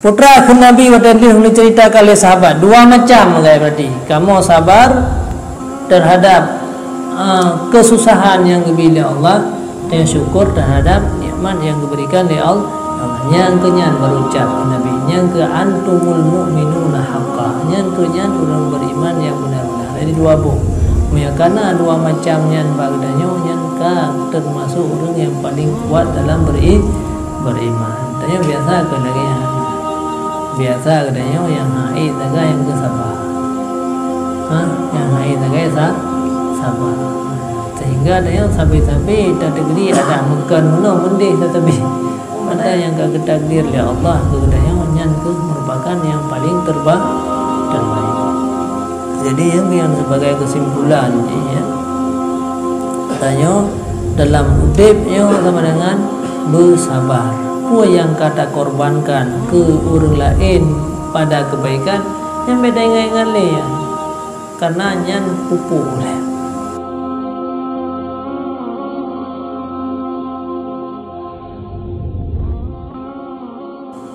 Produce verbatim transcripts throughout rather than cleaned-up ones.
Peue teuma kheun Nabi watée lheueh neuceuritakan lé sahabat, dua macam, geutanyoe peurati. Kamoe sabar terhadap, ah, kesusahan nyang geubri lé Allah, dan syukur terhadap nikmat nyang geuberikan lé Allah. Nyang keu nyan baru ucab Nabi, nyang keu antumul mu'minuna haqqa, nyang keu nyan ureuëng beriman nyang beuna-beuna. Jadi dua boh. Meunyoe kana dua macam nyan bak geutanyoe, nyan ka teumasok ureuëng nyang paleng kuat dalam beri-, beriman. Tanyoe biasa keu lagée nyan. Biasa geutanyoe nyang hana sagai nyang keu sabar. Ha, nyang hana sagai sa-, sabar. Sehingga tanyoe sabe-sabe tadeugri ada meukeun meunoe beundeh tatabi. Padahai nyang ka geutakdir lé Allah keu geutanyoe nyan keuh merupakan nyang paleng terba-, terbaik. Jadi, nyang, nyang sebagai kesimpulan, ya, tanyoe dalam udeb nyoe sama dengan beusaba. Peue nyang ka takorbankan keu ureuëng laén pada keubaikan, nyan beda ingat-ingat lé, ya. Karena nyan pupuk lé.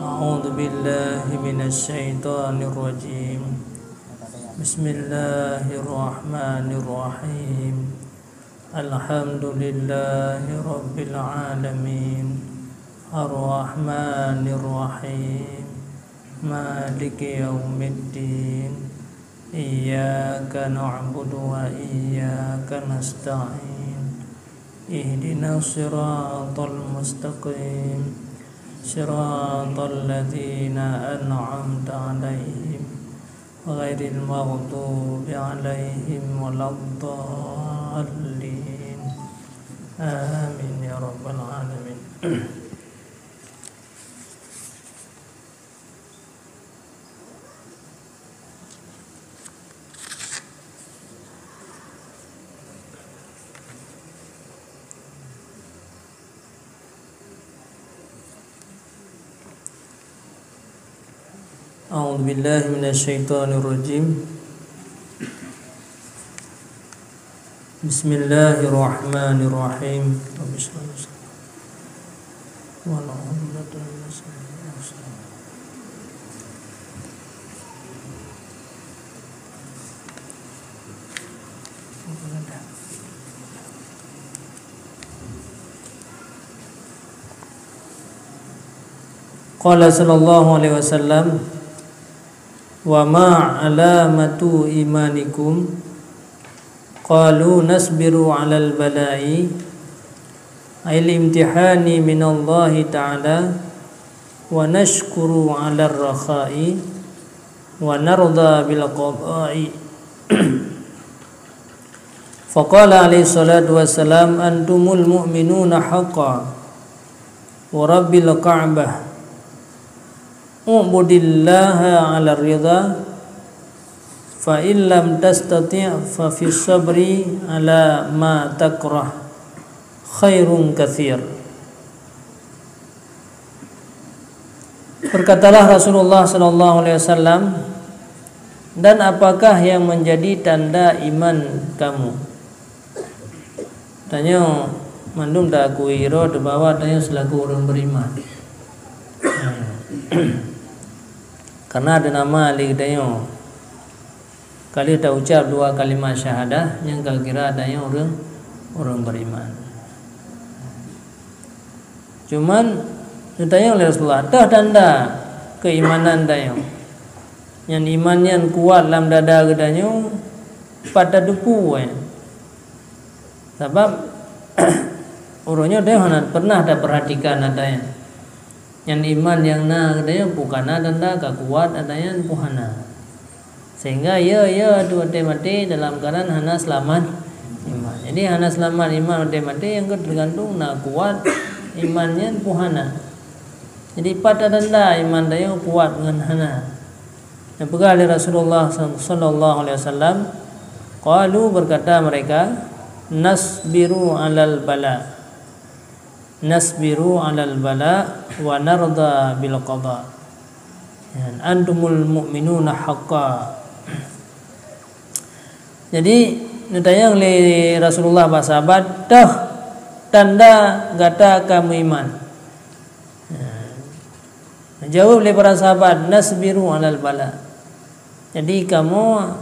أعوذ بالله من الشيطان الرجيم. بسم الله الرحمن الرحيم. الحمد لله رب العالمين. الرحمن الرحيم. مالك يوم الدين. إياك نعبد وإياك نستعين. اهدنا الصراط المستقيم. صراط الذين أنعمت عليهم. غير المغضوب عليهم ولا الضالين. آمين يا رب العالمين. أعوذ بالله من الشيطان الرجيم. بسم الله الرحمن الرحيم. رب اشرح لي صدري. واحلل عقدة من لساني يفقهوا قولي. Qala sallallahu alaihi wasallam, "Wa ma alamatu imanikum?" Qalu, "Nasbiru alal bala'i, al imtihani minallahi ta'ala, wa nashkuru alar rakha'i, wa narda bil qada'i." Faqala alaihi salatu wassalam, "Antumul mu'minuna haqqan, wa rabbil Ka'bah, u'budillaha ala ridha, fa in lam tastati' fa fis sabri ala ma takrah khairun katsir." Berkatalah Rasulullah sallallahu alaihi wasallam, "Dan apakah yang menjadi tanda iman kamu?" Tanyoe mandum taakui droe bahwa tanyoe seulaku ureuëng beriman. Karena ada nama lé tanyoe. Ka lheueh taucab dua kalimat syahadah, nyang ka kira tanyoe ureuëng, ureuëng beriman. Cuman, neutanyong lé Rasulullah, toh tanda keimanan tanyoe? Nyan iman nyan kuat lam dada geutanyoe, pat tateupeue, eh? Sabab, uroe nyoe tanyoe hana pernah tapeurhatikan ata nyan. Nyan iman nyang na geutanyoe peue ka na tanda ka kuat, ata nyan peue hana. Sehingga, ya, ya, watée maté dalam keuadaan hana seulamat iman. Jadi, hana seulamat iman watée maté, nyang ka teugantung na kuat iman nyan peue hana. Jadi, pat tatanda iman tanyoe kuat ngon hana. Nyang peugah lé Rasulullah sallallahu alaihi wasallam, qalu, berkata mereka, "Nasbiru alal bala." "Nasbiru alal bala wa narda bil qada." Yan, "Antumul mu'minuna haqqa." Jadi, neutanyong lé Rasulullah bak sahabat, "Toh tanda gata ka meuiman?" Yan. Jaweueb lé para sahabat, "Nasbiru alal bala." Jadi kamoe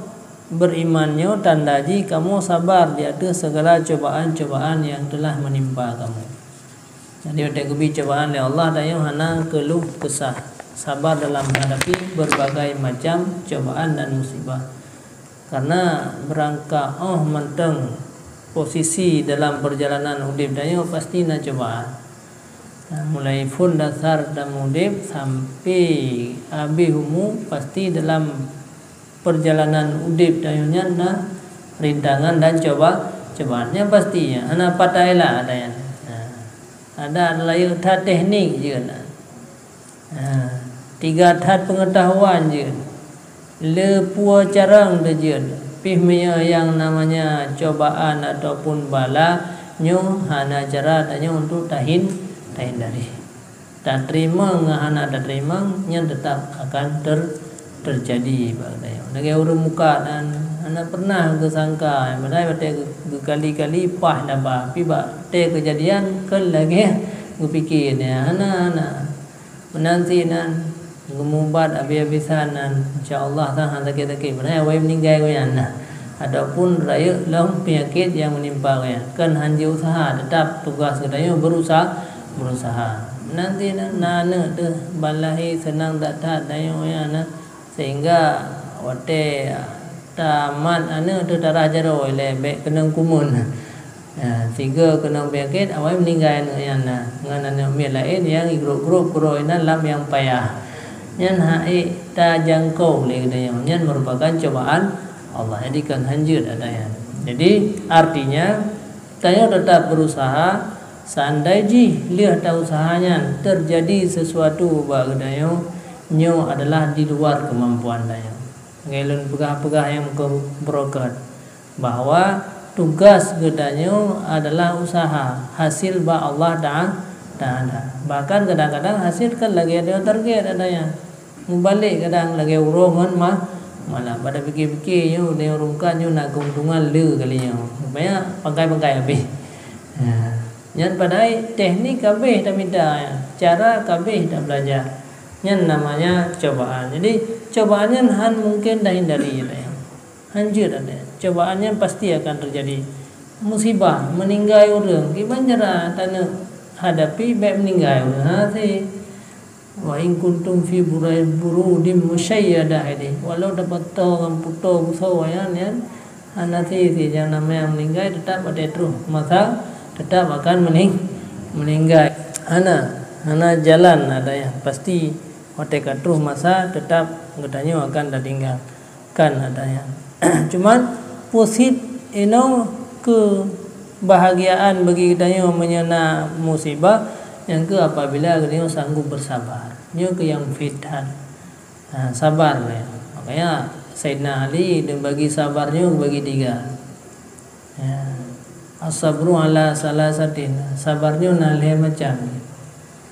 beriman nyoe tanda jih kamoe sabar di ateueh segala cobaan-cobaan nyang telah menimpa kamoe. Jadi watée geubi cobaan lé Allah, tanyoe hana keuluh kesah, sabar dalam menghadapi berbagai macam cobaan dan musibah. Karena beurangkat óh mantong posisi dalam perjalanan udeb tanyoe pasti na cobaan. Nah, mulai phon dasar dan udeb sampai habéh umu, pasti dalam perjalanan udeb tanyoe nyan na rintangan dan coba, cobaan. Nyang pasti, hana patai lah ada nyan. Nah, ada layeuk that teknik jeuet. Nah, tiga that pengetahuan jeuet. Le peue carang teujeuet. Pih meunyoe nyang namanya cobaan ataupun bala nyoe hana cara tanyoe untuk tahin-, tahindari. Tateurimong ngon hana tateurimong, nyan teutap akan ter-, teujadi bak geutanyoe. Lagée ureuëng mukat nyan hana pernah geusangka, padahai watée geu-, geukali-kali paih daba, tapi bak watée keujadian kon lagée geupike nyan. Hana, hana. Meunan cit nyan, geumubat habéh-habésan nyan, insya Allah sang han sakét-sakét. Padahai awai meuninggai gobnyan na, ataupun rayeuk lom peunyakét nyang meunimpa gobnyan. Kon han jiuseuha, teutap tugaih geutanyoe beurusa-, beurusaha. Meunan cit nyan, na aneuëk teuh ban lahé seunang that-that tanyoe nyan na, sehingga watée tamat aneuëk teuh tarah jaroe ilée bék keunong kumun. Ya, sigoe keunong peunyakét, awai meuninggai aneuëk nyan na, ngon aneuëk miet laén nyang jigrôp-grôp keudroe inan lam nyang payah. Nyan hana tajangkô lé geutanyoe. Nyan merupakan cobaan Allah. Jadi, kon han jeuet ata nyan. Jadi, artinya, tanyoe teutap beurusaha, seandai jih lheueh ta-useuha nyan teujadi sisuatu bak geutanyoe, nyoe adalah di luar keumampuan tanyoe. Lagée lôn peugah-peugah nyang meukeubeurokat, bahwa tugaih geutanyoe adalah useuha, hasil bak Allah Ta-, Taala. Bahkan kadang-kadang hasil kan lagée target ata nyan. Meubalek kadang lagée uroe ngon ma-, malam. Pada pike-pike nyoe, ureuëng kan nyoe na keuntungan le kali nyoe. Rupanya pangkai-pangkai habéh. Ya. Nyan padahai teknik ka abéh tamita, cara ka abéh tabeulaja. Nyan namanya cobaan. Jadi, cobaan nyan han mungken tahindari, ya. Han jeuet ata nyan. Cobaan nyan pasti akan teujadi. Musibah, meuninggai ureuëng, kiban cara taneuk hadapi bék meuninggai ureuëng. Ha, si. "Wa in kuntum fi burai-, burudin musyayyadah," ini. Walau tapeutoe ngon peutoe beusoe nyan, nyan, hana si-si nyang namanya meuninggai, teutap watée troh masa, teutap akan meuning-, meuninggai. Hana, hana jalan ata nyan. Pasti watée ka troh masa, teutap geutanyoe akan tatinggal. Kan ata nyan. Cuman, peue cit inoe keubahgiaan bagi geutanyoe meunyoe na musibah, nyang keuh apabila geutanyoe sanggup beusabar. Nyoe keuh nyang fit that. Ha, sabar lé. Makanya, Saidina Ali dan bagi sabar nyoe bagi tiga. Ya. As-sabru ala salasatin. Sabar nyoe na lhée macam.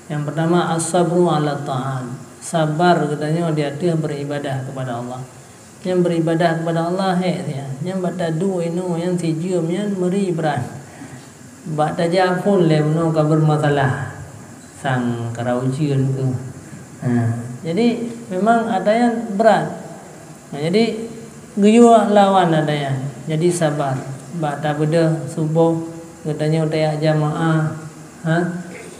Yang pertama, as-sabru ala ta'at. Sabar geutanyoe di ateueh beribadah kepada Allah. Nyang beribadah kepada Allah hék sia. Nyang bak taduek inoe nyang sijeuem nyan meuri brat. Bak tajak phon lé bunoe ka bermasalah. Sang karau ujeuen keuh. Ha. Jadi, memang ata nyan brat. Nah, jadi, geuyue lawan ata nyan. Jadi, sabar. Bak tabeudôh suboh, geutanyoe tajak jamaah, ha?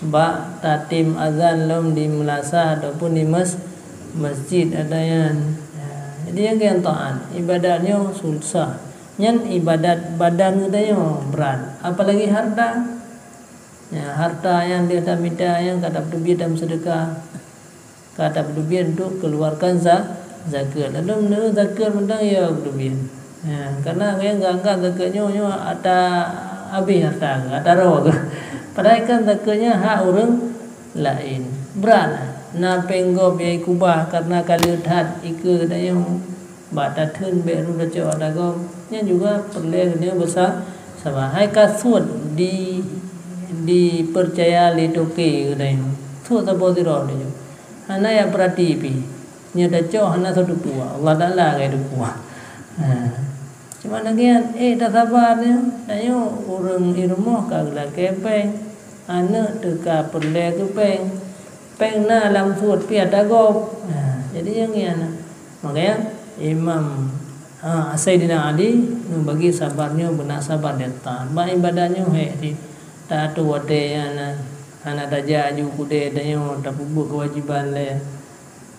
Bak tatem azan lom di meunasah ataupun di mes-, masjid ata nyan. Ya, jadi, nyang keu taát. Ibadat nyoe susah. Nyan ibadat badan geutanyoe brat. Apalagi harta. Ya, harta nyang lheueh tamita nyan ka tapeuteubiet lam seudeukah. Ka tapeuteubiet untuk keluarkan za-, zakat. Lalu meunurot zakat mantong ya peuteubiet. Ya, karena nyang geuanggap zakat nyoe, nyoe ata habéh harta geuh, ata roh geuh. Padahai kan zakat nyan hak ureuëng laén. Brat. Na péng gob nyang jikubah karena ka le that ikeue geutanyoe. Bak tatheun bék rhot tacok ata gob, nyan juga peureulée geutanyoe beusa-, sabar. Hai ka suet di, dipeucaya lé toke geutanyoe. Suet saboh sidroe tanyoe. Hana jak peurati pih. Nyoe tacok hana soe teupeue, Allah Taala nyang teupeue. Ha. Cuma lagée nyan, eh, tasaba nyoe. Tanyoe ureuëng i rumoh ka geulakée péng. Aneuëk teuka peureulée keu péng. Péng na lam suet pih ata gob. Ha, jadi nyang nyan. Makanya Imam, ha, Saidina Ali neubagi sabar nyoe beuna sabar data. Bak ibadat nyoe hék cit. Tatu watée nyan na, hana tajak aju kudée tanyoe tapeubuet keuwajéban lé.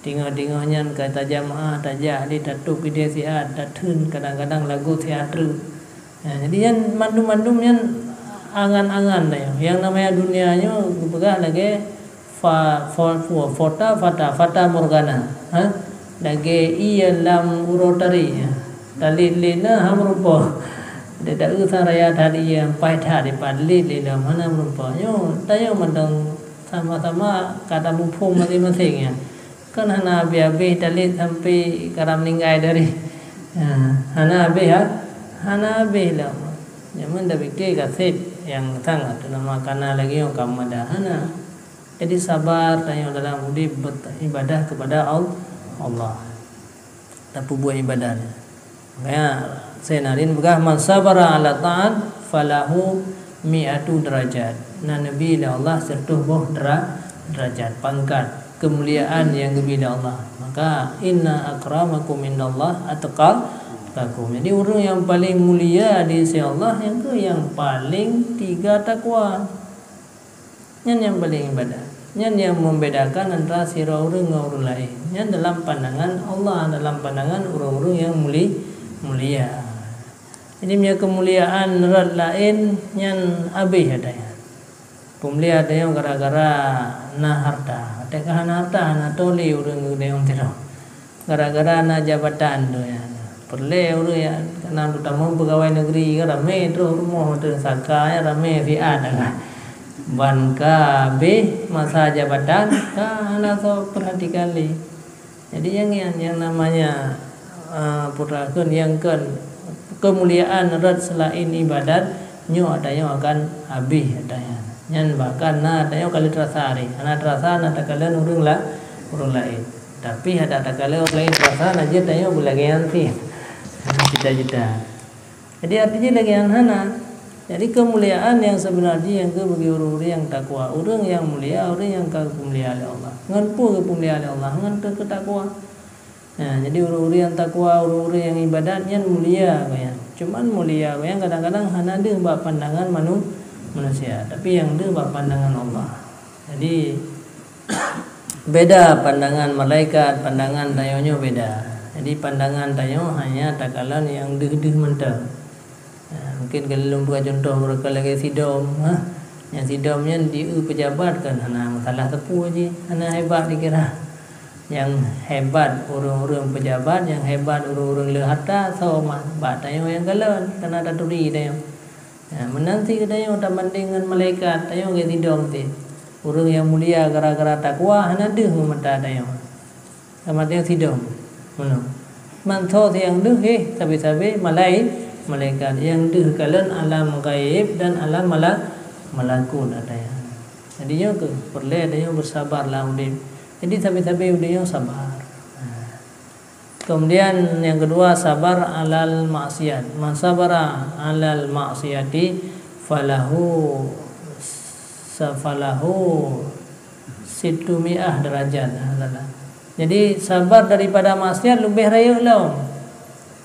Teungoh-teungoh nyan ka tajamaah, tajak di tatôb idée siat, tatheun kadang-kadang lagoe siat treuk. Nah, jadi nyan mandum-mandum nyan angan-angan tanyoe. Nyang namanya dunia nyoe geupeugah lagée fa-, fa-, fa-, fata, fata, fata morgana. Ha? Lagée ié lam uroe tari. Talit-lit na ha meurumpok. Dada eu sang raya tari ié, pai that dipat lit-lit lom hana meurumpok. Nyoe, tanyoe mantong sama-sama ka tamuphom maséng-maséng nyan. Kan hana habéh-habéh talit sampai ka meuninggai dari. Ha, hana habéh, ha? Hana habéh lom. Nyaman tapike ka sép nyang sangat tu nama kana lagi nyoe ka mada hana. Jadi sabar tanyoe dalam udép ber-, ibadah kepada Al-, Allah. Tapeubuet ibadat. Makanya Sayyidina Ali peugah, "Man sabara ala ta'at falahu mi'atu darajat." Na neubi lé Allah siratoh boh dera-, derajat, pangkat, keumuliaan nyang geubi lé Allah. Maka, "Inna akramakum indallah atqa-, atqakum." Jadi, ureuëng nyang paléng mulia di sisi Allah, nyang kheueh nyang paléng tiga takwa. Nyan nyang paléng ibadat. Nyan nyang membedakan antara sidroe ureuëng ngon ureuëng laén. Nyan dalam pandangan Allah, dalam pandangan ureuëng-ureuëng nyang muli-, mulia. Jadi, meunyoe keumuliaan rot laén, nyan habéh ata nyan. Peumulia ata nyoe gara-gara na harta. Watée ka hana harta, hana tho lé ureuëng geudayong sidroe. Gara-gara na jabatan tu nyan. Peureulée ureuëng nyan, kana tamong peugawai negeri kan ramé troh rumoh tu, saka nyan ramé siat kan. Ban ka habéh masa jabatan, ka hana soe perhatikan lé. Jadi nyang nyan, nyang namanya, eh, putra kheun, nyang kheun keumuliaan rot seulaén ibadat, nyoe ata nyoe akan habéh ata nyan. Nyan bahkan na ata nyoe ka lheueh teurasa hari. Hana teurasa na takalon ureuëng la-, ureuëng laén. Tapi hana takalon ureuëng laén teurasa na jeuet ata nyoe beulagée nyan cit. Cita-cita. Jadi arti jih lagée nyan hana. Jadi keumuliaan nyang seubeuna jih nyang keu bagi ureuëng-ureuëng nyang takwa. Ureuëng nyang mulia, ureuëng nyang ka geupeumulia lé Allah. Ngon peue geupeumulia lé Allah? Ngon teu keu takwa. Nah, jadi ureuëng-ureuëng nyang takwa, ureuëng-ureuëng nyang ibadat nyan mulia gobnyan. Cuman mulia gobnyan kadang-kadang hana deuh bak pandangan manu-, manusia, tapi nyang deuh bak pandangan Allah. Jadi beda pandangan malaikat, pandangan tanyoe nyoe beda. Jadi pandangan tanyoe hanya takalon nyang deuh-deuh mantong. Ha, mungkin ka lôn peugah cuntoh beureukat lagée sidom, ha. Nyang sidom nyan di eu peujabat kan hana masalah teupeu jih, hana hebat dikira. Nyang hebat ureuëng-ureuëng peujabat, nyang hebat ureuëng-ureuëng le harta, soe ma-, bak tanyoe nyang kalon, kana taturi tanyoe. Ha, meunan cit geutanyoe tabandeng ngon malaikat, tanyoe lagée sidom cit. Ureuëng nyang mulia gara-gara takwa hana deuh meumata tanyoe. Sama dengan sidom. Meunoe. Man soe nyang deuh, eh, sabe-sabe malai-, malaikat nyang deuh kalon alam gaib dan alam mala-, malakut ata nyan. Jadi nyoe keuh peureulée tanyoe beusabar lam udeb. Jadi sabe-sabe udeb nyoe sabar. Nah. Kemudian yang kedua, sabar alal maksiat. Man sabara alal maksiati falahu sa-, falahu sittumi'ah darajat. Jadi sabar daripada maksiat leubeh rayeuk lom.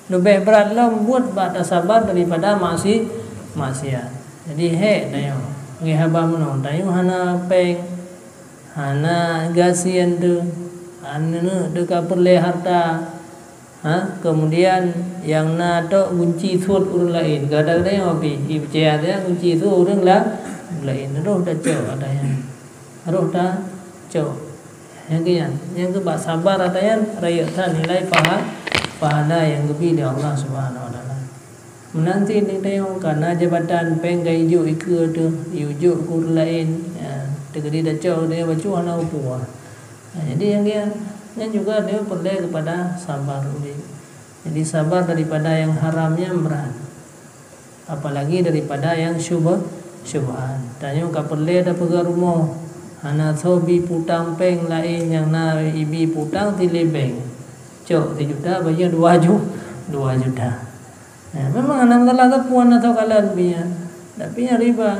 Leubeh brat lom buet bak tasabar daripada maksi-, maksiat. Jadi hék tanyoe. Ngon haba meunoe, tanyoe hana péng, hana gasien teuh, aneuk teuh ka peureulée harta. Ha, kemudian nyang na tok gunci suet ureuëng laén. Kadang-kadang nyoe pih, ipeucaya gunci suet ureuëng la-, laén. Roh tacok ata nyan. Roh tacok. Nyang keu nyan, nyang keu bak sabar ata nyan, rayeuk that nilai paha-, pahala nyang geubi lé Allah Subhanahu Wa Taala. Meunan cit tanyoe ka na jabatan péng ka ijok ikeue teuh, ijok keu ureuëng laén, ya, teukeudi tacok tanyoe bacut hana upue. Nah, jadi nyang nyan, nyan juga tanyoe peureulée keupada sabar udeb. Jadi sabar daripada nyang haram nyan brat. Apalagi daripada nyang syubha-, syubhat. Tanyoe ka peureulée tapeugah rumoh, hana soe bi putang péng laén nyang na ibi putang silée bank. Cok sijuta, bayar dua ju-, dua juta. Nah, memang hana masalah sapeue hana soe kalon bi nyan. Tapi nyan riba.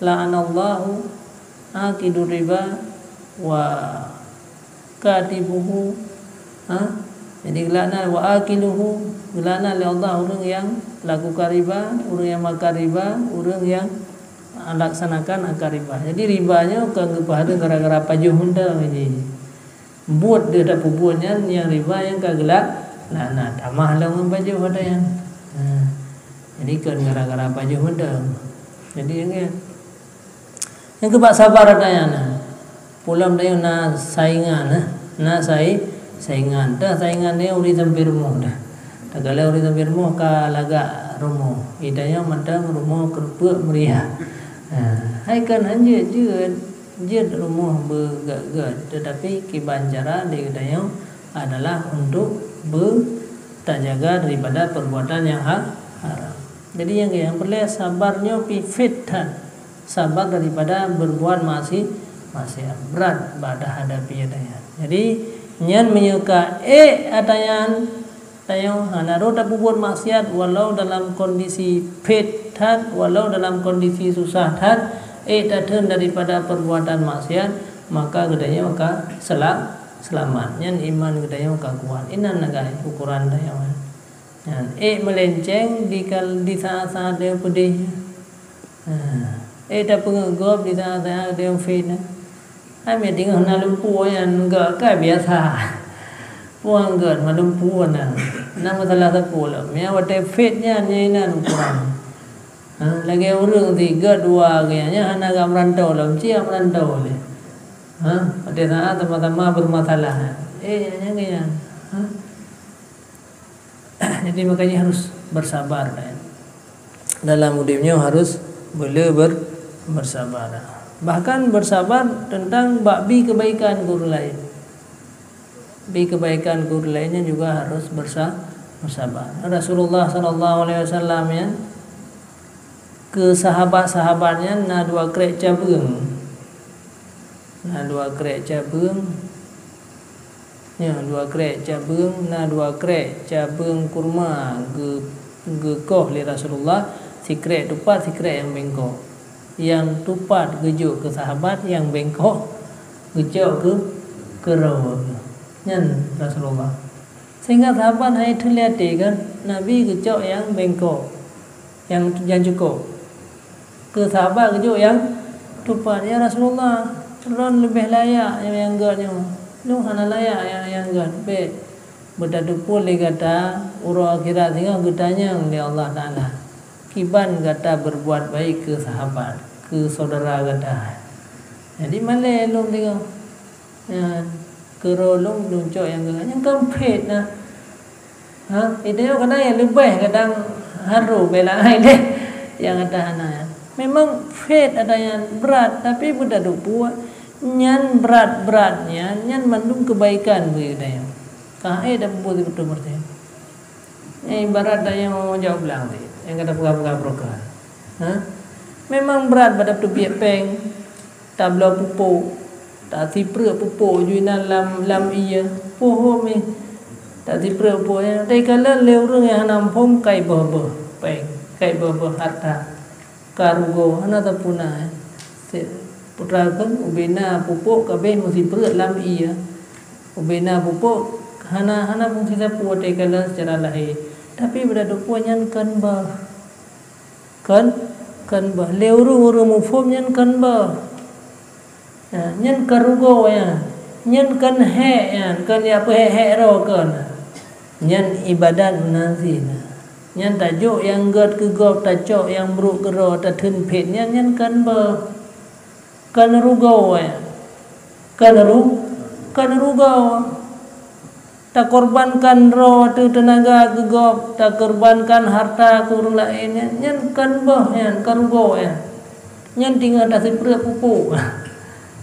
La'anallahu akidur riba. wa katibuhu, ha? Jadi geulaknat, wa akiluhu, geulaknat lé Allah ureuëng nyang lakukan riba, ureuëng nyang makan riba, ureuëng nyang laksanakan akad riba. Jadi riba nyoe kon geupeuhadang gara-gara pajoh mantong ji. Buet deuh tapeubuet nyan nyang riba nyang ka geulak, nah, nah, tamah lom ngon pajoh ata nyan. Ha. Jadi kon gara-gara pajoh mantong. Jadi nyang Nyang keu bak sabar ata nyan na. Peulom tanyoe na saingan, eh. Na sai-, saingan. Dah saingan nyoe ureuëng sampoe rumoh dah. Takalon ureuëng sampoe rumoh ka lagak rumoh. Ita nyoe mantong rumoh keureupeuk meuriah. Ha, hai kon hanjeuet jeuet, jeuet rumoh beugét-gét, tetapi kiban cara lé geutanyoe adalah untuk be-, tajaga daripada perbuatan yang ha-, haram. Jadi nyang, nyang peureulée sabar nyoe pih fit that. Sabar daripada berbuat maksi-, maksiat, brat bak tahadapi ata nyan. Jadi nyan meunyoe ka ék ata nyan, tanyoe hana rot tapeubuet maksiat walau dalam kondisi fit that, walau dalam kondisi susah that, ék tatheun daripada perbuatan maksiat, maka geutanyoe ka sela-, selamat. Nyan iman geutanyoe ka kuat. Inan na gai ukuran tanyoe. Nyan, ék meulenceng di kal-, di saat-saat nyang peudeh. Ha, ék tapeungeuet gob di saat-saat nyang fit na. Hai meuteungoh na lumpu nyan gét ka biasa. Puang gét meulumpu na. Na masalah sapeue lom. Nyang watée fit nyan, nyan inan ukuran. Ha, lagée ureuëng si gét dua geuh nyan, nyan hana gét meurantau lom, cia meurantau lé. Ha, watée saat sama-sama bermasalah. Eh, nyan geuh nyan. Ha? Jadi makanya harus bersabar, kan? Dalam udeb nyoe harus beu-le ber-, bersabar. Bahkan bersabar tentang bak bi kebaikan keu ureuëng laén. Bi kebaikan keu ureuëng laén nyan juga harus bersa-, bersabar. Rasulullah sallallahu alaihi wasallam nyan keu sahabat-sahabat nyan na dua krek cabeueng. Na dua krek cabeueng. Nyoe dua krek cabeueng, na dua krek cabeueng kurma geu-, geukoh lé Rasulullah, sikrek tupat, sikrek nyang bengkok. Nyang tupat geujok keu sahabat, nyang bengkok geucok keu, keu droe. Nyan Rasulullah. Sehingga sahabat hai teuliate kan, Nabi geucok nyang bengkok. Nyang, nyang cukôp. Keu sahabat geujok nyang tupat, "Ya Rasulullah, lôn leubeh layak nyang, nyang gét nyoe. Lôn hana layak nyang, nyang gét." Bék, beutateupeue lé gata uroe akhirat singoh geutanyong lé Allah Taala, kiban gata berbuat baik keu sahabat, keu syedara gata. Jadi malée lôn singoh. Nyan, keu droe lôn, lôn cok nyang gét, nyang kon phét na. Ha, ide kadang nyang leubeh, kadang harô bela ai deh. Nyang ata hana nyan. Memang phét ata nyan brat, tapi beutateupeue nyan brat-brat nyan, nyan mandum kebaikan bagi geutanyoe. Ka hai dah peubuet beutôi beureuti. Nyan ibarat tanyoe jak u blang tadi, nyang ka tapeugah-peugah broker. Ha? Memang brat bak tateubiet péng, tabloe pupuk, tasipreuk pupuk ju inan lam, lam ié, pohom nyan. Tasipreuk pupuk nyan, takalon lé ureuëng nyang hana muphom ka iböh-böh péng, ka iböh-böh hareuta. Ka rugoe, hana sapeue na, eh. Putra kheun, ubena pupuk ka abéh meusipreuk lam ié. Ubena pupuk hana, hana fungsi sapeue watée kalon seucara lahé. Tapi beutateupeue nyan kon böh. Kon, kon böh. Lé ureuëng-ureuëng muphom nyan kon böh. Nah, nyan kon rugoe nyan. Nyan kon hék nyan, kon jak peuhék-hék droe kon. Nyan ibadat meunan cit. Nyan tajok nyang gét keu gob, tacok nyang brok keu droe, tatheun phét nyan, nyan kon böh. Kon rugoe nyan. Kon ru-, kon rugoe. Takorbankan droe ateueh teunaga keu gob, takorbankan hareuta keu ureuëng laén nyan, nyan kon böh nyan, kon rugoe nyan. Nyan teungoh tasipreuk pupuk.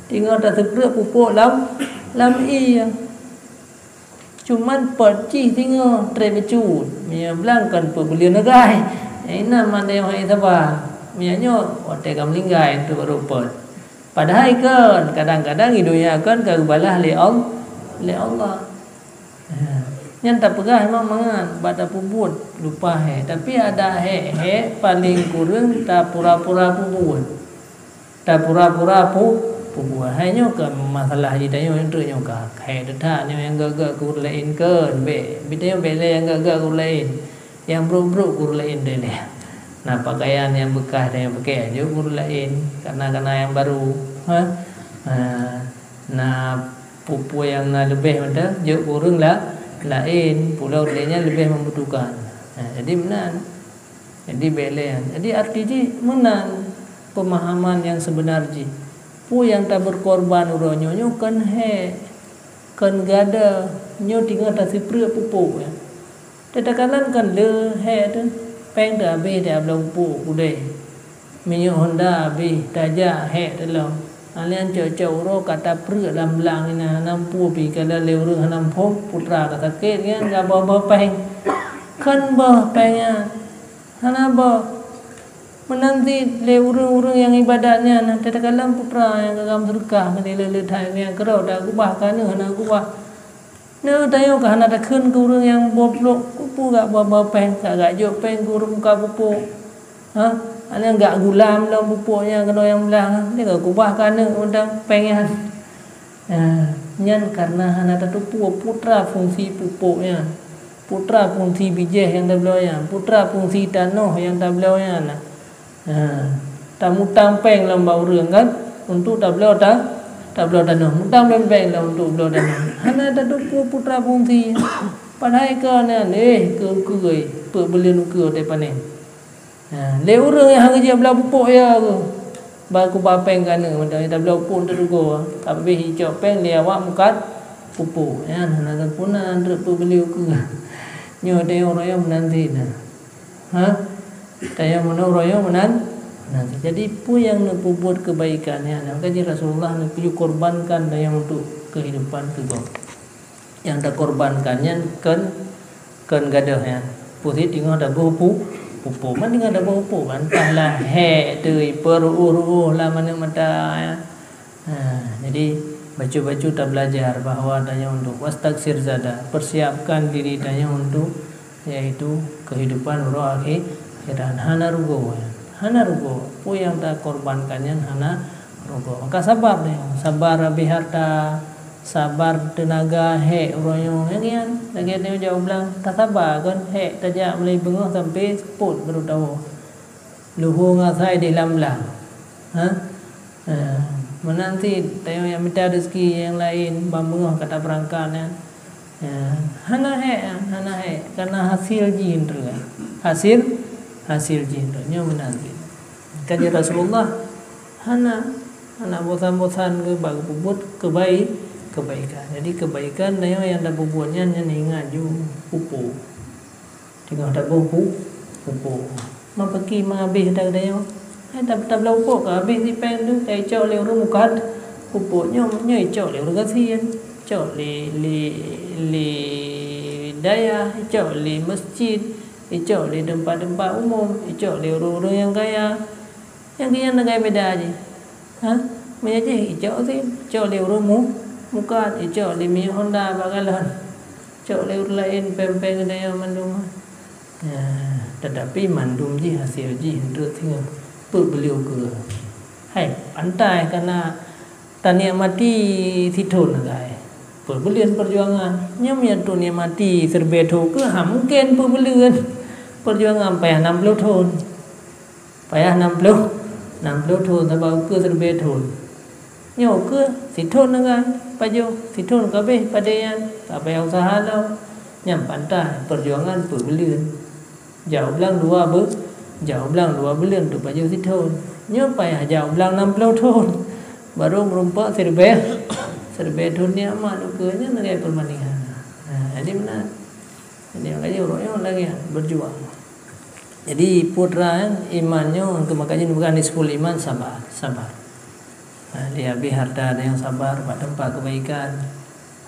Teungoh tasipreuk pupuk lam, lam ié. Cuman pot cih singoh trép bacut. Meunyoe blang kon peuet buleuen sagai. Nyang inan mandai hai saba. Meunyoe nyoe watée ka meuninggai tu baru pot. Padahai kon, kadang-kadang di donya kon ka geubalah lé Al-, lé Allah. Ha. Nyan tapeugah memang mangat bak tapeubuet lupa hék. Tapi ada hék-hék paléng kureueng tapura-pura peubuet. Tapura-pura pu-, Hai nyoe ka masalah jih tanyoe, nyoe ka hai teutak nyoe nyang gak-gak keu ureuëng laén kon, bék, bék tanyoe bék lé nyang gak-gak keu ureuëng laén. Nyang brok-brok keu ureuëng laén deh lé. Na pakaian nyang beukah tanyoe pakai, jok keu ureuëng laén, kana-kana nyang barô. Ha? Ha. Na peue-peue nyang na leubeh mantong, jok keu ureuëng la-, laén, pula ureuëng laén nyan leubeh membutuhkan. Ha, jadi meunan. Jadi bék lé nyan. Jadi arti jih meunan pemahaman nyang sebenar jih. Peue nyang taberkorban uroe nyoe, nyoe kon hék, kon gadôh, nyoe teungoh tasipreuk pupuk nyan. Teuka kalon kon lé hék teuh, péng teuh habéh di bloe pupuk udeh. Minyeuk honda habéh, tajak hék teuh lom. Alèh nyan cok-cok uroe ka tapreuk lam blang inan, hana muphom pih, kalon lé ureuëng hana muphom, putra ka sakét nyan, ka boh-boh péng. Kon boh péng nyan. Hana boh. Meunan cit lé ureuëng-ureuëng nyang iébadat nyan, teuka kalon putra nyang ka gam seudeukah ngon ilée-ilée that nyan, keudroe takeubah ka neuh hana keubah. Nyoe tanyoe ka hana takheun keu ureuëng nyang boh blok, peue gak boh-boh péng, ka gak jok péng keu ureuëng mukat pupuk. Ha? Hana gak gulam lom pupuk nyan keunoe nyang blang, dia ka keubah ka neuh mantong péng nyan. Nah, nyan karena hana tateupeue putra fungsi pupuk nyan, putra fungsi bijéh nyang tabloe nyan, putra fungsi tanoh nyang tabloe nyan. Nah, tamutang péng lom bak ureuëng kan, untuk tabloe ta-, tabloe tanoh, mutang péng-péng lom untuk bloe tanoh. Hana tateupeue putra fungsi. Padahai ka nyan, eh, keu ukeue, peuet buleuen ukeue watée panen. Ha, lé ureuëng nyang hana geujak bloe pupuk ya tu. Ba keubah péng ka neuh, mantong tabloe pupuk teurugoe. Habéh icok péng lé awak mukat pupuk. Nyan hana geupeuna treuk peubeli ukeue. Nyoe tanyoe uroe nyoe meunan cit na. Ha? Tanyoe meunan uroe nyoe meunan, meunan cit. Jadi peue nyang neupeubuet keubaikan nyan, maka jih Rasulullah neupeukorbankan tanyoe untuk kehidupan keu gob. Nyang takorbankan nyan kon, kon gadôh nyan. Peue cit teungoh taboh pu-, pupuk. Man teungoh taboh pupuk, entahlah hék teuh, peuruôh-ruôh lam aneuk mata, ya. Ha, jadi bacut-bacut tabelajar bahwa tanyoe untuk wastaksir zada, persiapkan diri tanyoe untuk yaitu kehidupan uroe akhi-, akhirat. Hana rugoe, hana rugoe. Peue nyang takorbankan nyan hana rugoe. Maka sabar deh, sabar habéh harta, sabar teunaga, hék uroe nyoe. Nyan, nyan, lagée tanyoe jak u blang, tasaba kon, hék tajak mulai beungoh sampai seupôt baru tawoe. Luho ngon asai di lam blang. Ha? Ha, meunan cit tanyoe nyang mita rezeki nyang laén, ban beungoh ka tabeurangkat nyan. Ha, hana hék, hana hék, karena hasil jih treuk. Hasil, hasil jih treuk. Nyoe meunan cit. Ka jeuet Rasulullah hana, hana bosan-bosan geuba geupeubuet keubai-, keubaikan. Jadi keubaikan tanyoe nyang tapeubuet nyan, nyan ingat ju pupuk. Teungoh taboh pu-, pupuk. Ma paki ma habéh that geutanyoe. Hai tab-, tabloe pupuk ka habéh di péng tu, ka icok lé ureuëng mukat pupuk nyoe, nyoe icok lé ureuëng gasien, icok lé, lé, lé dayah, icok lé masjid, icok lé teumpat-teumpat umum, icok lé ureuëng-ureuëng nyang kaya. Nyang keu nyan na gaya beda jih. Ha? Meunyoe jih icok cit, icok lé ureuëng mu-, mukat, icok lé minyeuk honda bak galon. Icok lé ureuëng laén péng-péng geutanyoe mandum. Ya, tetapi mandum jih hasil jih untuk singoh peuet buleuen ukeue. Hai, pantai kana tanikmati sithon sagai. Peuet buleuen perjuangan. Nyoe meunyoe untuk nikmati siribée thon ukeue, ha mungken peuet buleuen perjuangan payah nam ploh thon. Payah nam ploh, nam ploh thon sabab ukeue siribée thon. Nyoe ukeue sithon sagai pajoh, sithon ka habéh padé nyan, ka payah useuha lom. Nyan pantai perjuangan peuet buleuen. Jak u blang dua beu-, jak u blang dua buleuen untuk pajoh sithon. Nyoe payah jak u blang nam ploh thon. Baru meurumpok siribée, siribée thon nikmat ukeue nyan sagai peubandingan. Nah, jadi meunan. Jadi makajih uroe nyoe lagée nyan, berjuang. Jadi putra iman nyoe untuk makajih bukan nisful iman, sabar, sabar. Ha, dia habéh harta ada yang sabar, bak teumpat kebaikan.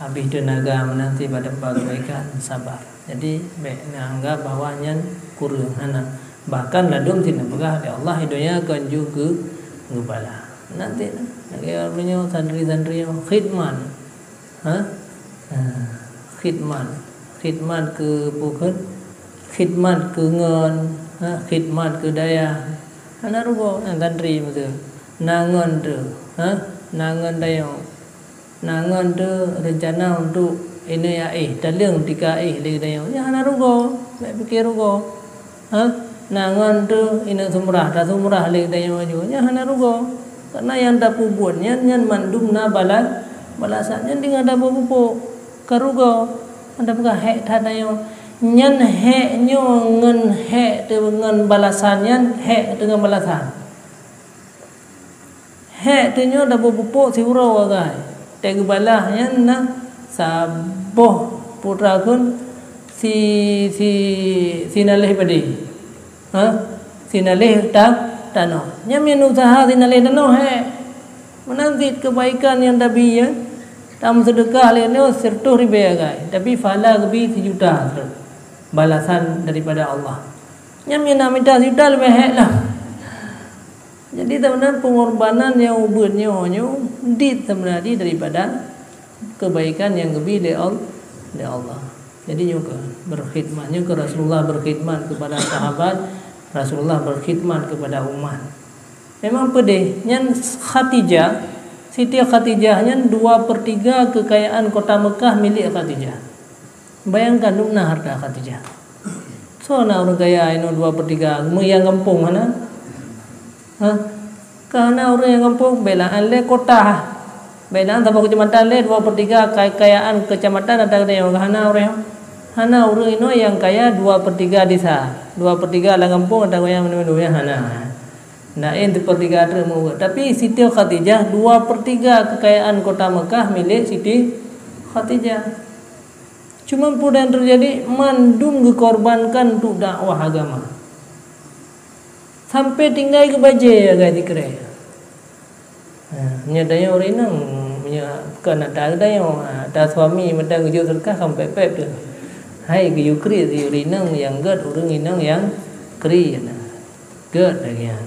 Habéh teunaga meunan cit bak teumpat kebaikan, sabar. Jadi bék neuanggap bahwa nyan kureueng, hana. Bahkan ladôm cit neupeugah lé Allah, di donya kon ju geu-, geubala. Meunan cit, lagée ureuëng nyoe santri-santri nyoe khidmat. Ha? Ha, khidmat. Khidmat keu bukon, khidmat keu ngon, ha, khidmat keu dayah. Hana rugoe, na santri meuteue. Na ngon teuh, ha? Na ngon tanyoe, na ngon teu reuncana untuk ineuk éh, taleueng tika éh lé tanyoe. Nyan hana rugoe, bék pike rugoe. Ha? Na ngon teu ineuk seumurah, taseumurah lé tanyoe aju. Nyan hana rugoe. Karena nyang tapeubuet nyan, nyan mandum na bala-, balasan. Nyan tinggai taboh pupuk. Ka rugoe, hana peugah hék that tanyoe. Nyan hék nyoe ngon hék teu ngon balasan nyan, hék teu ngon balasan. Hék teu nyoe taboh pupuk siuroe agai. Teuh geubalah nyan na saboh putra kheun si, si, si naléh padé. Ha? Si naléh ta-, tanoh. Nyan meunyoe useuha si naléh tanoh hék. Meunan cit keubaikan nyang tabi nyan, tameuseudeukah lé nyoe siratoh ribée agai, tapi pahala geubi sijuta treuk balasan daripada Allah. Nyan meunyoe na mita sijuta leubeh hék lah. Jadi, sebenarnya pengorbanan nyang ubit nyoe, nyoe dit sebenarnya daripada kebaikan nyang geubi lé Al-, lé Allah. Jadi, nyoe keuh berkhidmat, nyoe keuh Rasulullah berkhidmat kepada sahabat, Rasulullah berkhidmat kepada umat. Memang pedeh, nyan Khadijah, Siti Khadijah nyan dua per tiga kekayaan kota Mekah milik Khadijah. Bayangkan, dum na harta Khadijah. Soe na ureuëng kaya inoe dua per tiga, meunyoe nyang gampông hana? Ha? Ka hana ureuëng nyang gampông, bela lé kota. Bela saboh kecamatan lé dua per tiga kekayaan kecamatan ata geutanyoe, ka hana ureuëng. Hana ureuëng inoe nyang kaya dua per tiga desa. Dua per tiga lam gampông ata geutanyoe, hana. Laén seupertiga treuk meuuet. Tapi Siti Khadijah, dua per tiga kekayaan kota Mekah milik Siti Khadijah. Cuma peue nyang teujadi, mandum geukorbankan untuk dakwah agama. Sampai tinggai keu bajée agai jikirée. Ha, meunyoe tanyoe ureuëng inong, meunyoe kon ata tanyoe, ha, ata suami mantong geujok seudeukah kan pép-pép teuh. Hai geuyue kriet si ureuëng inong nyang gét ureuëng inong nyang kriet. Gét lagée nyan.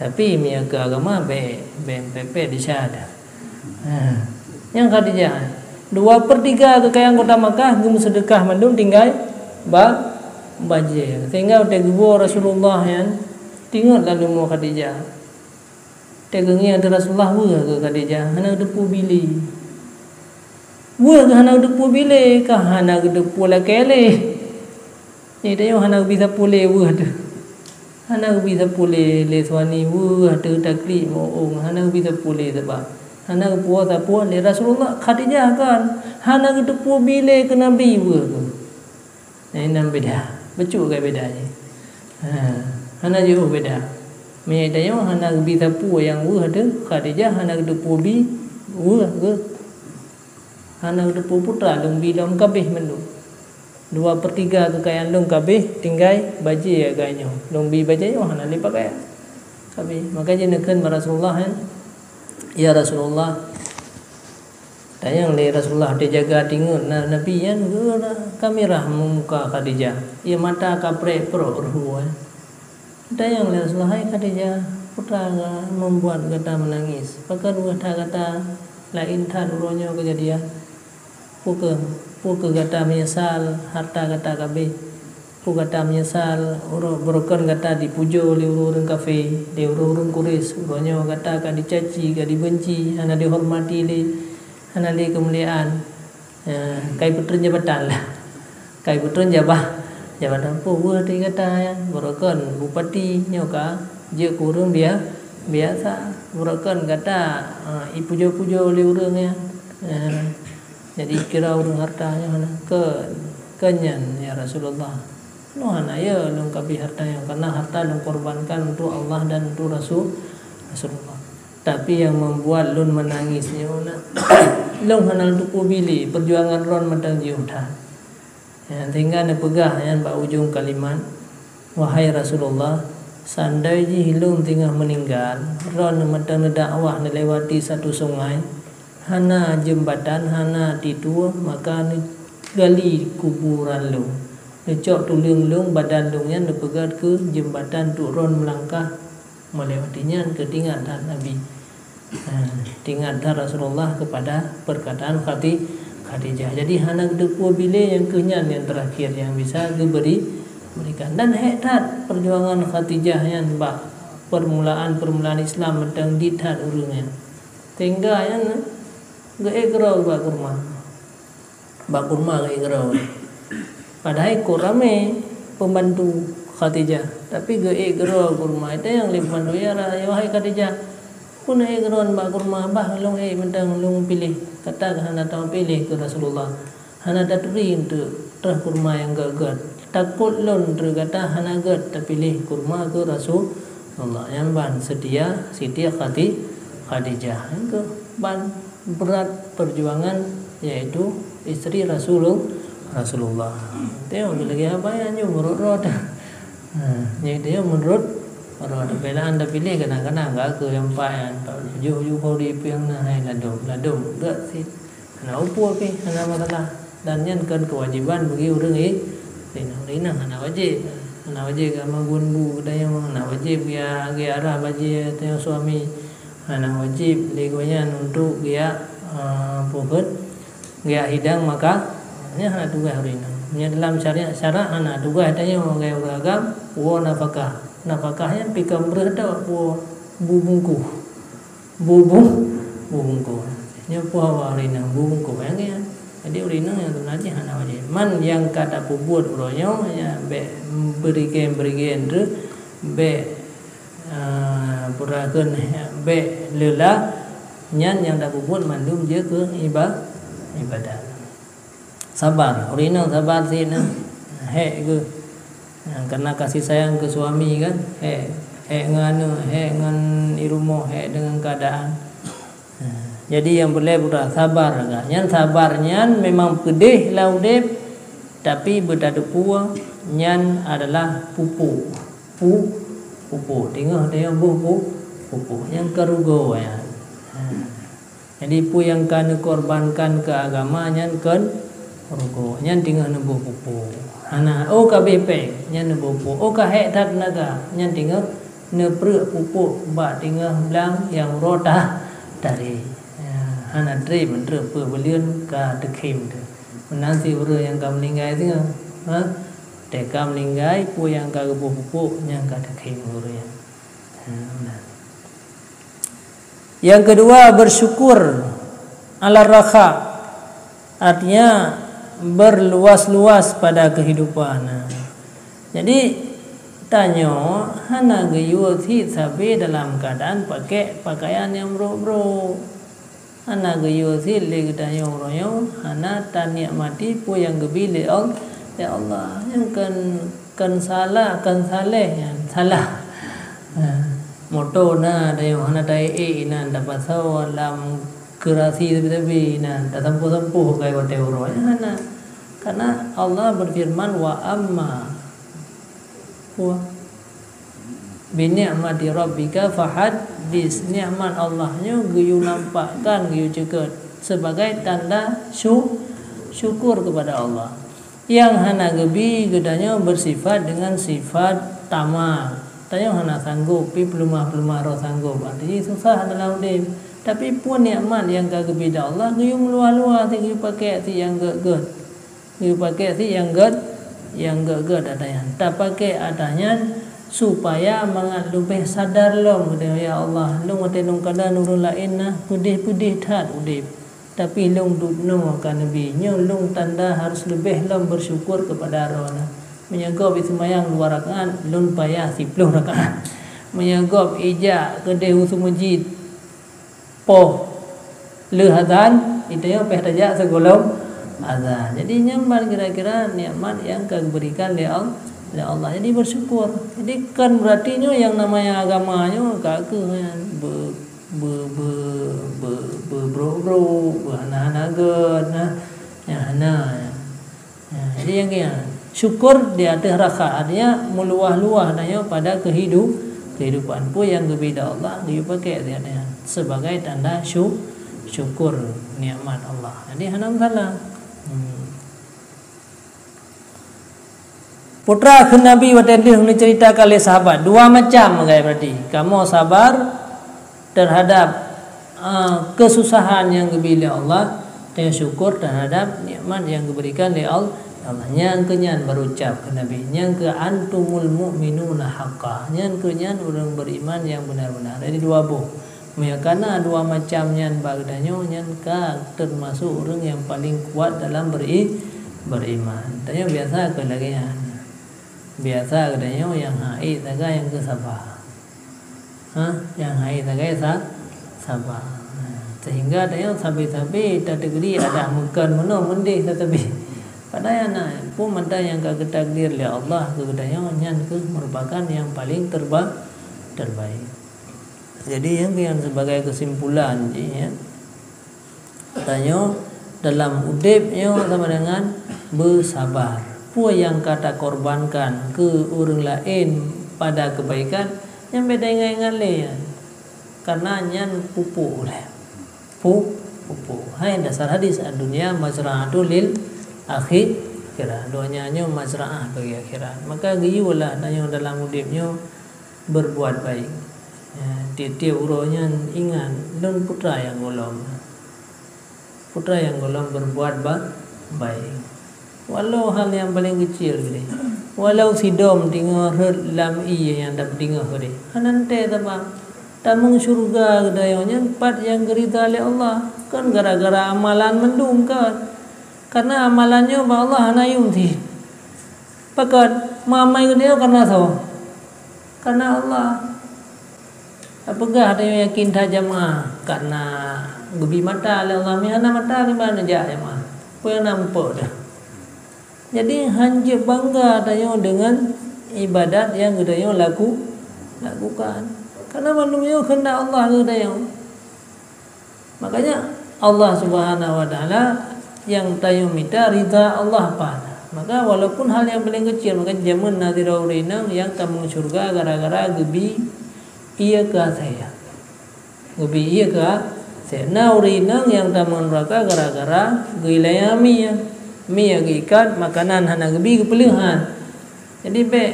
Tapi meunyoe keu agama bék, bék pép-pép desya dah. Ha. Nyang Khadijah, dua per tiga kekayaan kota Makkah geumeuseudeukah mandum tinggai ba-, bajée. Sehingga watée geuwoe Rasulullah nyan, teuingat lam leumo Khadijah. Watée geungieng ateueh Rasulullah, weueh keu Khadijah, hana geuteupeue bi lé. Weueh keu hana geuteupeue bi lé, ka hana geuteupeue lakée lé. Nyan tanyoe hana geubi sapeue lé weueh teuh. Hana geubi sapeue lé, lé suami weueh teuh taklik meu-ong, hana geubi sapeue lé sabab hana geupuwoe sapeue lé Rasulullah. Khadijah kan hana geuteupeue bi lé keu Nabi weueh teuh. Nah, inan beda. Bacut kai beda jih. Ha, hana jiôh beda. Meunyoe tanyoe hana geubi sapeue nyang weueh teuh, Khadijah hana geuteupeue bi weueh geuh. Hana geuteupeue putra lôn bi lom kabéh mandum. Dua per tiga kekayaan lôn kabéh tinggai bajée agai nyoe. Lôn bi bajée nyoe hana lé pakaian. Kabéh. Maka jih neukheun bak Rasulullah nyan, "Ya Rasulullah, tanyong lé Rasulullah teujaga tingeut na Nabi nyan geura kamirah meumuka Khadijah. Ie mata ka prek-prok reuhu, eh." Tanyong lé Rasulullah, "Hai Khadijah, peue nyang membuat gata menangis? Pakon weueh that gata, laén that uroe nyoe keujadian? Peue keuh, peue keuh gata meunyeusal harta gata kabéh? Peue gata meunyeusal uroe beurokon gata dipujoe lé ureuëng-ureuëng kafé, lé ureuëng-ureuëng Quraisy? Uroe nyoe gata ka dicaci, ka dibeunci, hana dihormati lé, hana lé keumuliaan." Ya, kai peutreun jabatan lah. Kai peutreun jabah-, jabatan peue weueh teuh gata nyan. Beurokon bupati nyoe ka jeuet keu ureuëng bia-, biasa. Beurokon gata, eh, ipujoe-pujoe lé ureuëng nyan. Eh, jadi kira ureuëng harta nyoe hana. Kon, kon nyan, ya Rasulullah. Nyoe hana, ya, lôn kabéh harta nyoe, karena harta lôn korbankan untuk Allah dan untuk Rasul, Rasulullah. Tapi nyang membuat lôn meunangis nyoe na, lôn hana lôn teupeue bi lé, peujuangan lôn mantong jiôh that. Ya, sehingga neupeugah nyan bak ujong kalimat, "Wahai Rasulullah, seandai jih lôn singoh meuninggai, lôn mantong neudakwah neulewati satu sungai, hana jeumbatan, hana titue, maka neugali kuburan lôn. Neucok tuleueng lôn, badan lôn nyan neupeugét keu jeumbatan untuk lôn meulangkah." Mulai watée nyan keuh teuingat that Nabi. Ha, teuingat that Rasulullah kepada perkataan Khadi-, Khadijah. Jadi hana geuteupeue bi lé nyang keuh nyan nyang terakhir nyang bisa geubri, berikan. Dan hék that perjuangan Khadijah nyan bak permulaan-permulaan Islam mantong dit that ureuëng nyan. Sehingga nyan geuék keudroe bak kurma. Bak kurma geuék keudroe. Padahai kon ramé pembantu Khadijah, tapi geuék keudroe kurma. Itu nyang lé pembantu, "Ya Ra-, ya wahai Khadijah, peue na ék keudroe bak kurma, bah lôn ék mantong lôn piléh." Gata hana tapiléh keu Rasulullah. Hana taturi eunteuk trah kurma nyang gét-gét. Takot lôn treuk gata hana gét tapiléh kurma keu Rasulullah. Nyan ban seutia Siti Khadi-, Khadijah. Nyan keuh ban brat perjuangan, yaitu istri Rasulul-, Rasulullah. Tengok lagèe haba nyan nyoe meurot-rot. Ha, nyan tengok meurot-rot. Bèk na tapiléh kadang-kadang ka keu nyang paih nyan. Ujoh-ujoh di piang na hai ladôm, ladôm gét sit. Hana peue pih, hana masalah. Dan nyan kon keuwajéban bagi ureueng i-, inong. Inong hana wajéb. Hana wajéb geumagun bu geutanyoe, hana wajéb geuya-, geuarah bajèe tanyoe suami. Hana wajéb lé gobnyan untuk geuya, eh, peue kheun, geuya hidang maka. Nyan hana tugaih ureueng inong. Nyan dalam syariat, syarak hana tugaih tanyoe, gaya ureueng agam, woe nafakah. Nafakah nyan pih kon breuh tok, woe bu bungkôh. Bu-bu-, bu bungkôh. Nyoe peue hawa ureueng inong, bu bungkôh nyang nyan. Jadi ureueng inong nyang sebenarnya hana wajéb. Man nyang ka tapeubuet uroe nyoe, ya, bèk beurigèe-beurigèe treuk, bèk, ah, peue kheun, bèk leula, nyan nyang tapeubuet mandum jeuet keu iba-, ibadat. Sabar, ureueng inong sabar sit na. Hék geuh. Ha, karena kasih sayang keu suami kan, hék, hék ngon aneuk, hék ngon i rumoh, hék deungon keuadaan. Ha, jadi nyang peureulèe buta sabar geuh. Nyan sabar nyan memang peudeh lam udép, tapi beutateupeue nyan adalah pupuk. Pu-, pupuk. Teungoh tanyoe boh pu-, pupuk. Nyan keu rugoe nyan. Ha. Jadi, peue nyang ka neukorbankan keu agama nyan kon rugoe, nyan teungoh neuboh pupuk. Hana, oh ka abéh péng, nyan neuboh pupuk. Oh ka hék that teunaga, nyan teungoh neupreuek pupuk bak teungoh blang nyang uroe ta-, tarek. Ya, hana trép, trép peue buleuen ka teukhém teuh. Meunan cit ureueng nyang ka meuninggai singoh. Ha? Teuka meuninggai, peue nyang ka geuboh pupuk, nyan ka teukhém ureueng nyan. Ha, meunan. Yang kedua, bersyukur ala rakha, artinya berluas-luas pada kehidupan. Jadi, tanyoe hana geuyue sit sabe dalam keuadaan pakai pakaian nyang brok-brok. Hana geuyue sit lé geutanyoe uroe nyoe, hana tanikmati peue nyang geubi lé Al-, lé Allah. Nyan kon, kon salah, kon saleh nyan, salah. Ha, moto na, tanyoe hana taék-ék inan, tapasoe lam keurasi sabe-sabe inan, tasampôh-sampôh kai watèe uroe. Nyan hana. Karena Allah berfirman, "Wa amma." Wah. "Bi ni'mati rabbika fahaddits." Nikmat Allah nyoe geuyue nampakkan, geuyue ceukeut sebagai tanda syu-, syukur kepada Allah. Nyang hana geubi geutanyoe bersifat dengan sifat tamak. Tanyoe hana sanggob, pih peuleumah-peuleumah roh sanggob. Artinya susah dalam udép. Tapi peue nikmat nyang ka geubi lé Allah, geuyue meuluwah-luwah, geuyue pakék sit nyang gét-gét. Geupakèk sit nyang gét, nyang gét-gét ata nyan. Tapakèk ata nyan supaya mangat leubeh sadar lom, "Ya Allah, lôn watèe lôn kalon ureueng laén na peudeh-peudeh that udép, tapi lôn dubnoe ka neubi. Nyoe lôn tanda harus leubeh lom bersyukur kepada Droeneuh. Meunyoe gob iseumayang dua rakaat, lôn payah siploh rakaat. Meunyoe gob ijak keudeh u seumeujid, poh lheueh azan, geutanyoe payah tajak sigohlom azan." Jadi, nyan ban kira-kira nikmat nyang ka geuberikan lé Al-, lé Allah. Jadi, bersyukur. Jadi, kan berarti nyoe nyang namanya agama nyoe ka kheueh nyan be-, be-, be-, be-, beubrok-brok, beuhana-hana gét, nah. Nyan hana, nyan. Nah, jadi nyang keu nyan, syukur di ateueh rakha, artinya meuluwah-luwah tanyoe pada kehidu-, kehidupan. Peue nyang geubri lé Allah, geupakèk di ateueh nyan sebagai tanda syu-, syukur nikmat Allah. Jadi hana masalah. Hmm. Peue treuk kheun Nabi watèe lheueh neuceuritakan lé sahabat, dua macam, guys, berarti. Kamoe sabar terhadap, ah, kesusahan nyang geubri lé Allah, dan syukur terhadap nikmat nyang geuberikan lé Al-, Allah. Nyang keu nyan baru ucap keu Nabi, "Nyang keu antumul mu'minuna haqqa." Nyang keu nyan ureueng beriman nyang beuna-beuna. Jadi dua boh. Nyang kana dua macam nyan bak geutanyoe, nyan ka teumasok ureuëng nyang paleng kuat dalam beri-, beriman. Tanyoe biasa keu lagée nyan. Biasa geutanyoe nyang hait sagai nyang keu saba. Ha, nyang hait sagai sa-, saba. Sehingga tanyoe sabe-sabe tateukeudi adak meukon meunoe meudeh sasabe. Padahai na pun mantong nyang ka geutakdir lé Allah keu geutanyoe, nyan kheueh meurupakan nyang paleng terba-, terbaik. Jadi, nyang, nyang sebagai kesimpulan jih, ya, tanyoe dalam udeb nyoe sama dengan beusaba. Peue nyang ka takorbankan keu ureuëng laén pada keubaikan, nyan bék taingat-ingat lé nyan. Karena nyan pupuk lé. Pu-, pupuk. Hai dasar hadis, "Ad-dunya mazra'atul lil akhirah." Donya nyoe mazra'ah bagi akhirat. Maka geuyue lah tanyoe dalam udeb nyoe berbuat baik. Ya, tiep-tiep uroe nyan ingat, lôn putra nyang gohlom. Putra nyang gohlom berbuat ba-, baik. Walau hal nyang paleng keucil geude. Walau sidom teungoh rhot lam ié nyang tapeuteungoh geude. Hana teuntée teuma. Tamong syeuruga geutanyoe nyan pat nyang geurida lé Allah. Kon gara-gara amalan mandum kon. Karena amalan nyoe bak Allah hana yum cit. Pakon? Meuamai geutanyoe karena soe? Karena Allah. Tapeugah tanyoe yakin that jamaah karena geubi mata lé Allah. Meuhana mata, kiban jak jamaah? Peue nyang na muphom teuh? Jadi, hanjeuet bangga tanyoe deungon ibadat nyang geutanyoe laku-, lakukan. Karena mandum nyoe keundak Allah keu geutanyoe. Makanya, Allah Subhanahu wa Taala nyang tanyoe mita rida Allah pat. Maka, walaupun hal nyang paleng keucil, maka jameun na sidroe ureuëng inong nyang tamong syeuruga gara-gara geubi ié keu asée. Geubi ié keu asée. Na ureuëng inong nyang tamong nuraka gara-gara geuilayang mie. Mie geuikat, makanan hana geubi, geupeuleueh han. Jadi, bék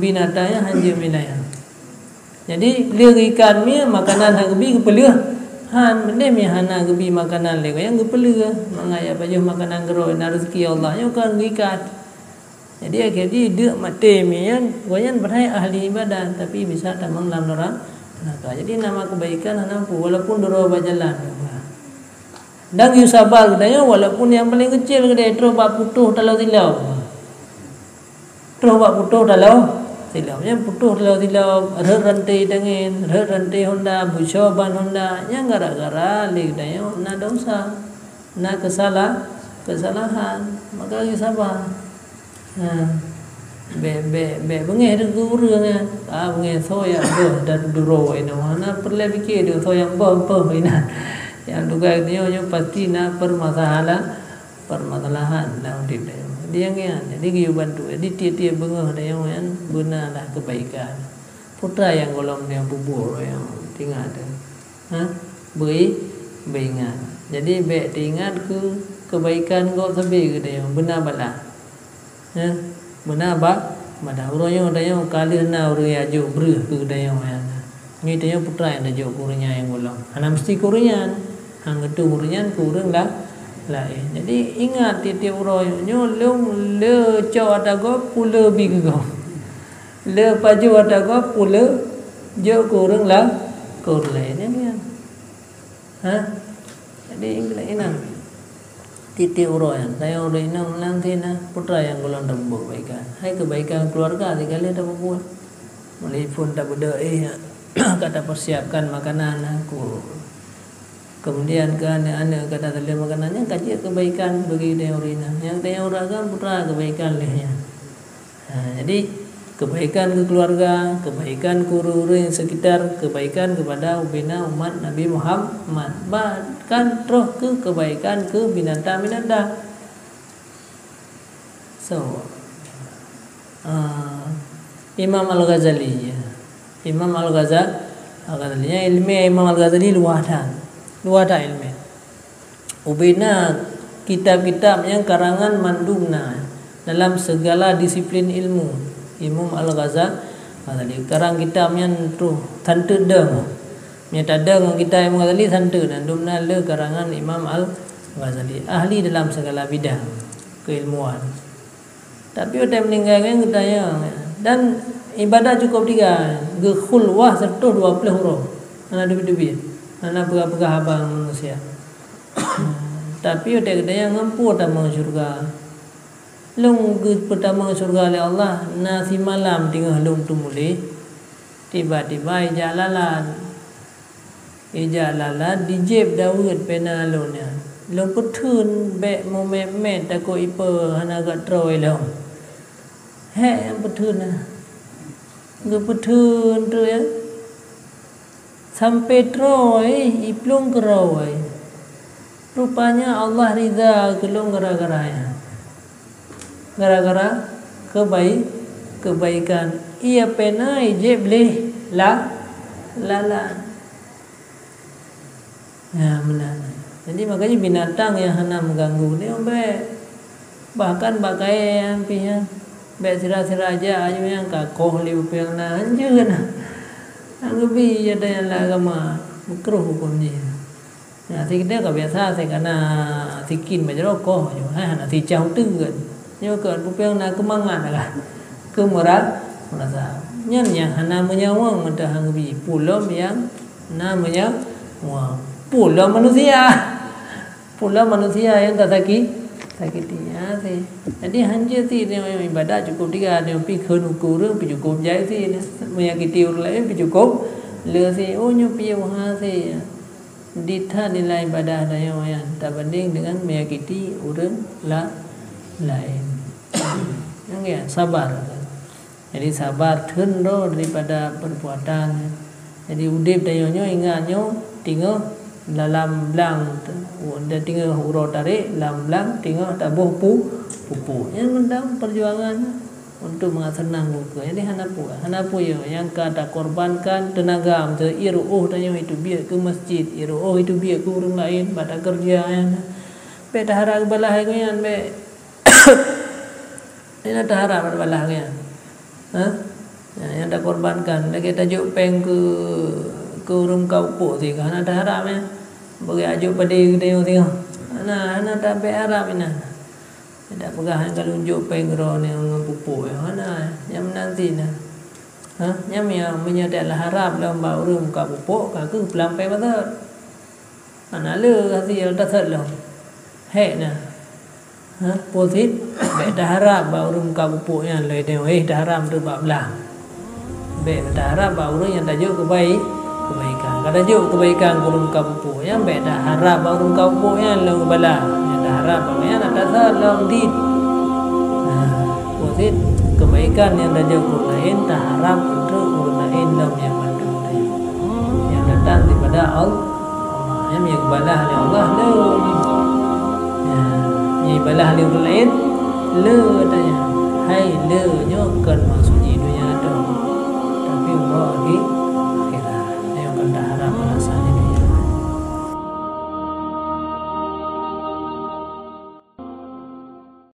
binatang nyan hanjeuet meuilayang. Jadi, lheueh geuikat mie, makanan hana geubi, geupeuleueh han. Meudeh mie hana geubi makanan lé gobnyan, geupeuleueh. Mangat jak pajoh makanan keudroe, na rezeki Allah nyoe kon geuikat. Jadi, akhé jih deuk maté mie nyan, gobnyan padahai ahli ibadat, tapi bisa tamong lam neura-, neuraka. Jadi, nama keubaikan hana peue, walaupun duroe bak jalan. Dan geuyue saba geutanyoe, walaupun nyang paleng keucil geude, troh bak putôh taloe silau. Troh bak putôh taloe silau. Nyan putôh taloe silau, rhot ranté tangen, rhot ranté honda, beusoe ban honda. Nyan gara-gara lé geutanyoe na desya, na keusala-, keusalahan. Maka geuyue saba. Ha. Bék, bék, bék beungéh deungon ureuëng nyan. Ah, beungéh soe nyang boh dan duroe inoe. Hana peureulée pike deungon soe nyang boh, boh inan. Nyang tugai nyoe, nyoe pasti na permasalahan. Permasalahan lam udeb tanyoe. Jadi, nyang nyan, jadi geuyue bantu. Jadi, tiep-tiep beungoh tanyoe nyan beuna lah keubaikan. Peue nyang gohlom nyang peubuet nyang teuingat teuh. Ha? Beu-, beuingat. Jadi, bék teuingat keu keubaikan gob sabe geutanyoe. Beuna bala. Ha? Beuna ba-, bala. Uroe nyoe tanyoe ka lheueh na ureuëng nyang jok breueh keu geutanyoe nyan. Nyoe tanyoe peue nyang tajok keu ureuëng nyan nyang gohlom. Hana meuseuti keu ureuëng nyan. Han geutanyoe ureuëng nyan keu ureuëng la-, laén. Jadi, ingat tiep-tiep uroe nyoe lôn le cok ata gob, peue le bi keu gob. Le pajoh ata gob, peue le jok keu ureuëng la-, keu ureuëng laén. Nyan, nyan. Ha? Jadi, ingat, ingat. Tiep-tiep uroe nyan, tanyoe ureuëng inong lam sinan, peue nyang gohlom tapeubuet keubaikan. Hai keubaikan keuluwarga, sigohlom tapeubuet. Meunyoe phon tabeudôh, eh, ka tapeusiapkan makanan, ha, ku-, keumudian keu aneuk-aneuk ka taseuleueng makanan, nyan ka jeuet keubaikan bagi tanyoe ureuëng inong. Nyang tanyoe ureuëng agam, peue keubaikan lheueh nyan. Ha, jadi, keubaikan keu keuluwarga, keubaikan keu ureuëng-ureuëng sekitar, keubaikan keupada ubena umat Nabi Muhammad, bahkan troh keu keubaikan keu binatang-binatang. So, ah, Imam Al-Ghazali, ya. Imam Al-Ghaza-, Al-Ghazali, ya, ileumé Imam Al-Ghazali luwah that. Luwah that ileumé. Ubena kitab-kitab nyang karangan mandum na dalam segala disiplin ilmu. Imam Al-Ghaza-, Ghazali karang kitab nyan troh santeut dong. Meunyoe tadong kitab Imam Ghazali santeut, dan dum na le karangan Imam Al-Ghazali, ahli dalam segala bidang keilmuan. Tapi watée meuninggai nyan geutanyoe, dan ibadat cukup tiga, geukhulwah seratus dua puluh uroe. Hana teubiet-teubiet. Hana peugah-peugah haba ngon manusia. Tapi watèe geutanyoe ngon peue tamong syeuruga. Lôn geupeutamong syeuruga lé Allah, na simalam teungoh lôn teumuléh, tiba-tiba ijak lalat. Ijak lalat, di jieb daweuet pena lôn nyan. Lôn peutheun bèk meumèt-mèt, takot ipe hana geutroe lom. Hék nyang peutheun nyan. Geupeutheun treuk nyan. Sampai troe, iplueng keudroe. Rupanya Allah ridha keu lôn gara-gara nyan. Gara-gara keubai-, keubaikan. Ié pena ijieb lé la-, lalat. Ya, meunan. Jadi, makanya binatang nyang hana meuganggu ni bèk. Bahkan bak kayèe nyan pih nyan, bèk sira-sira jak, ayu nyan ka koh lé peue nyang na, hanjeuet na. Nyang geubi ada nyang lam agama, meukruh hukôm jih. Nah, si kita ka biasa, si kana sikin bak jaroe koh, ayu, ha, hana sicah uteuen. Nyoe keu peue nyang na keumangat lah. Keu meura-, meurasa. Nyan nyang hana meunyawa meutuha geubi. Peue lom nyang na meunyawa. Peue lom manusia. Peue lom manusia nyang tasaki-, sakiti. Ha, si. Jadi, hanjeuet si nyoe ibadat cukôp tiga, nyoe pih kheun ukeue ureueng pih cukôp jai si. Menyakiti ureueng laén pih cukôp le si. Oh, nyoe pih uha si. Di that nilai ibadah tanyoe nyan tabanding dengan menyakiti ureueng la-, laén. Nyan, sabar. Jadi, sabar theun droe daripada perbuatan. Jadi, udép tanyoe nyoe, ingat nyoe, teungoh dalam blang, teungoh uroe tarek, lam blang teungoh taboh pu-, pupuk. Nyan mantong perjuangan untuk meuseunang buku. Jadi, hana peue, hana peue ya, nyang ka takorbankan tenaga, miseue ié ruoh tanyoe itu biet keu masjid, ié ruoh itu biet keu ureueng laén, bak takeureuja nyan. Bèk taharap balaih gobnyan, bèk. Hana taharap balaih gobnyan. Ha? Nyang, nyang takorbankan, lagèe tajok péng keu, keu ureueng ka pupuk si, hana taharap nyan. Bagi ajok padé geutanyoe singoh. Hana, hana tabèk harap inan. Tapeugah nyan ka lôn jok péng droeneuh ngon pupuk nyan. Hana, nyan meunan si na. Ha? Nyan meunyo, meunyo taharap lom bak ureueng ka pupuk, ka keuh peulampéh batat. Hana le hasé tasot lom. Hék na. Ha, peue cit? Bèk taharap bak ureueng ka pupuk nyan lé tanyoe, eh, taharap treuk bak blang. Bèk taharap bak ureueng nyang tajok keubai-, keubaikan. Ka tajok keubaikan keu ureueng ka pupuk nyan, bèk taharap bak ureueng ka pupuk nyan lom geubalah. Nyang taharap bak nyan atra sa lom dit. Ha, peue cit? Keubaikan nyang tajok keu ureueng laén, taharap treuk ureueng laén lom nyang bantu. Nyang datang daripada Allah. Nyan nyang geubalah lé Allah le. Ya, nyang geubalah lé ureueng laén le, tanya. Hai le, nyoe kon maksud jih donya.